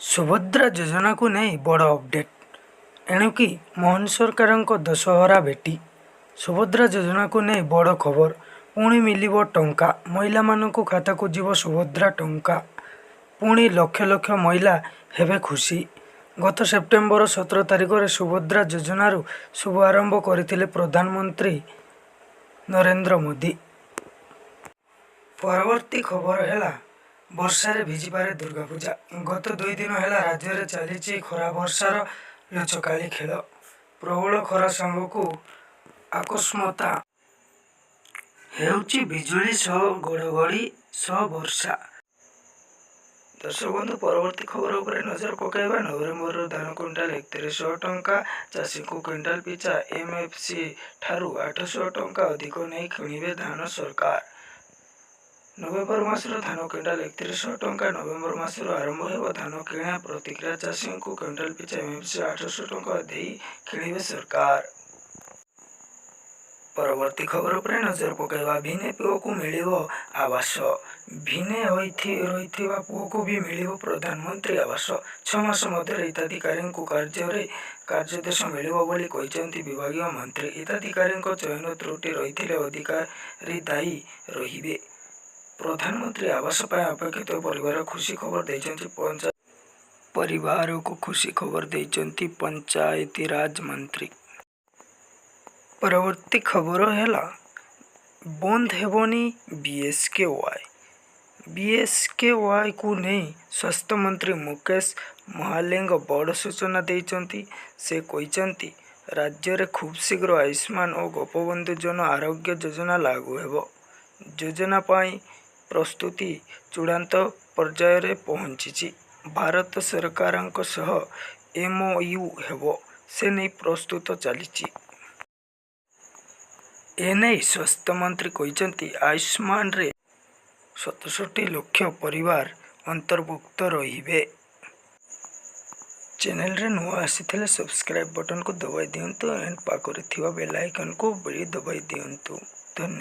ସୁଭଦ୍ରା ଯୋଜନାକୁ ନେଇ ବଡ଼ ଅପଡେଟ୍। ଏଣିକି ମୋହନ ସରକାରଙ୍କ ଦଶହରା ଭେଟି। ସୁଭଦ୍ରା ଯୋଜନାକୁ ନେଇ ବଡ଼ ଖବର। ପୁଣି ମିଳିବ ଟଙ୍କା। ମହିଳାମାନଙ୍କ ଖାତାକୁ ଯିବ ସୁଭଦ୍ରା ଟଙ୍କା। ପୁଣି ଲକ୍ଷ ଲକ୍ଷ ମହିଳା ହେବେ ଖୁସି। ଗତ ସେପ୍ଟେମ୍ବର 17 ତାରିଖରେ ସୁଭଦ୍ରା ଯୋଜନାର ଶୁଭାରମ୍ଭ କରିଥିଲେ ପ୍ରଧାନମନ୍ତ୍ରୀ ନରେନ୍ଦ୍ର ମୋଦି। ପରବର୍ତ୍ତୀ ଖବର ହେଲା, ବର୍ଷାରେ ଭିଜିପାରେ ଦୁର୍ଗାପୂଜା। ଗତ 2 ଦିନ ହେଲା ରାଜ୍ୟରେ ଚାଲିଛି ଖରା ବର୍ଷାର ଲୁଚକାଳି ଖେଳ। ପ୍ରବଳ ଖରା ସାଙ୍ଗକୁ ଅକସ୍ମାତ ହେଉଛି ବିଜୁଳି ସହ ଘଡ଼ଘଡ଼ି ସହ ବର୍ଷା। ଦର୍ଶକ ବନ୍ଧୁ, ପରବର୍ତ୍ତୀ ଖବର ଉପରେ ନଜର ପକାଇବା। ନଭେମ୍ବରରୁ ଧାନ କୁଇଣ୍ଟାଲ 3100 ଟଙ୍କା। ଚାଷୀଙ୍କୁ କୁଇଣ୍ଟାଲ ପିଛା ଏମଏସପି ଠାରୁ 800 ଟଙ୍କା ଅଧିକ ନେଇ କିଣିବେ ଧାନ ସରକାର। ନଭେମ୍ବର ମାସରୁ ଧାନ କୁଇଣ୍ଟାଲ 3100 ଟଙ୍କା। ନଭେମ୍ବର ମାସରୁ ଆରମ୍ଭ ହେବ ଧାନ କିଣା ପ୍ରକ୍ରିୟା। ଚାଷୀଙ୍କୁ କୁଇଣ୍ଟାଲ ପିଛା ଏମଏସପି 800 ଟଙ୍କା ଦେଇ କିଣିବେ ସରକାର। ପରବର୍ତ୍ତୀ ଖବର ଉପରେ ନଜର ପକାଇବା। ଭିନେ ପୁଅକୁ ମିଳିବ ଆବାସ। ଭିନେ ରହିଥିବା ପୁଅକୁ ବି ମିଳିବ ପ୍ରଧାନମନ୍ତ୍ରୀ ଆବାସ। 6 ମାସ ମଧ୍ୟରେ ହିତାଧିକାରୀଙ୍କୁ କାର୍ଯ୍ୟାଦେଶ ମିଳିବ ବୋଲି କହିଛନ୍ତି ବିଭାଗୀୟ ମନ୍ତ୍ରୀ। ହିତାଧିକାରୀଙ୍କ ଚୟନ ତ୍ରୁଟି ରହିଥିଲେ ଅଧିକାରୀ ଦାୟୀ ରହିବେ। ପ୍ରଧାନମନ୍ତ୍ରୀ ଆବାସ ପାଇଁ ଅପେକ୍ଷିତ ପରିବାରକୁ ଖୁସି ଖବର ଦେଇଛନ୍ତି ପରିବାରକୁ ଖୁସି ଖବର ଦେଇଛନ୍ତି ପଞ୍ଚାୟତିରାଜ ମନ୍ତ୍ରୀ। ପରବର୍ତ୍ତୀ ଖବର ହେଲା, ବନ୍ଦ ହେବନି ବିଏସକେୱାଇ। ବିଏସକେୱାଇକୁ ନେଇ ସ୍ୱାସ୍ଥ୍ୟମନ୍ତ୍ରୀ ମୁକେଶ ମହାଲିଙ୍ଗ ବଡ଼ ସୂଚନା ଦେଇଛନ୍ତି। ସେ କହିଛନ୍ତି, ରାଜ୍ୟରେ ଖୁବଶୀଘ୍ର ଆୟୁଷ୍ମାନ ଓ ଗୋପବନ୍ଧୁ ଜନ ଆରୋଗ୍ୟ ଯୋଜନା ଲାଗୁ ହେବ। ଯୋଜନା ପାଇଁ ପ୍ରସ୍ତୁତି ଚୂଡ଼ାନ୍ତ ପର୍ଯ୍ୟାୟରେ ପହଞ୍ଚିଛି। ଭାରତ ସରକାରଙ୍କ ସହ ଏମଓୟୁ ହେବ, ସେନେଇ ପ୍ରସ୍ତୁତ ଚାଲିଛି। ଏନେଇ ସ୍ୱାସ୍ଥ୍ୟମନ୍ତ୍ରୀ କହିଛନ୍ତି, ଆୟୁଷ୍ମାନରେ 67 ଲକ୍ଷ ପରିବାର ଅନ୍ତର୍ଭୁକ୍ତ ରହିବେ। ଚ୍ୟାନେଲରେ ନୂଆ ଆସିଥିଲେ ସବସ୍କ୍ରାଇବ୍ ବଟନକୁ ଦବାଇ ଦିଅନ୍ତୁ ଆଣ୍ଡ ପାଖରେ ଥିବା ବେଲ୍ ଆଇକନକୁ ବି ଦବାଇ ଦିଅନ୍ତୁ। ଧନ୍ୟବାଦ।